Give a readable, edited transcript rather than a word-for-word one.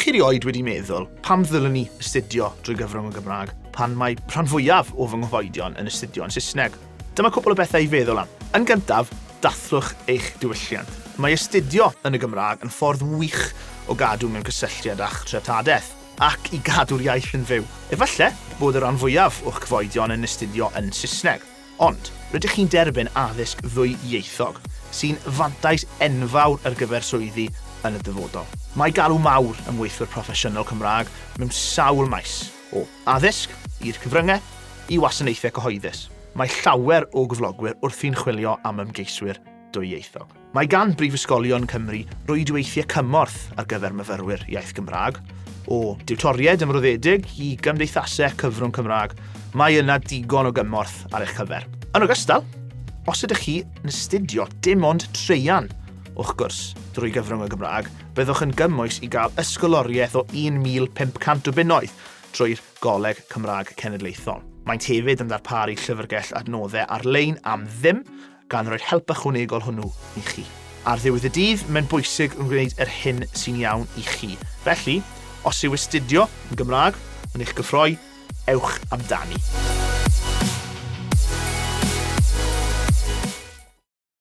Ydych chi rioed wedi meddwl pam ddylwn ni astudio drwy gyfrwng y Gymraeg pan mae rhan fwyaf o fy nghyfoedion yn astudio yn Saesneg? Dyma cwpl o bethau i feddwl am. Yn gyntaf, dathlwch eich diwylliant. Mae astudio yn y Gymraeg yn ffordd wych o gadw mewn cysylltiad â'ch treftadaeth ac i gadw'r iaith yn fyw. Efallai bod y rhan fwyaf o'ch cyfoedion yn astudio yn Saesneg. Ond, rydych chi'n derbyn addysg ddwyieithog, sy'n fantais enfawr ar gyfer swyddi yn y dyfodol. Mae galw mawr am weithwyr proffesiynol Cymraeg mewn sawl maes, o addysg, i'r cyfryngau, i wasanaethau cyhoeddus. Mae llawer o gyflogwyr wrthi'n chwilio am ymgeiswyr dwyieithog. Mae gan Brifysgolion Cymru rwydweithiau cymorth ar gyfer myfyrwyr iaith Gymraeg, o diwtoriaid ymroddedig i gymdeithasau cyfrwng Cymraeg, mae yna digon o gymorth ar eich cyfer. Yn ogystal, os ydych chi yn astudio dim ond traean o'ch gwrs drwy gyfrwng y Gymraeg, byddwch yn gymwys i gael ysgoloriaeth o 1,500 o bunnoedd drwy'r Goleg Cymraeg Cenedlaethol. Maent hefyd yn darparu llyfrgell adnoddau ar-lein am ddim, gan roi'r help ychwanegol hwnnw i chi. Ar ddiwedd y dydd, mae'n bwysig yn gwneud yr hyn sy'n iawn i chi. Felly, os yw astudio yn Gymraeg yn eich gyffroi, ewch amdani.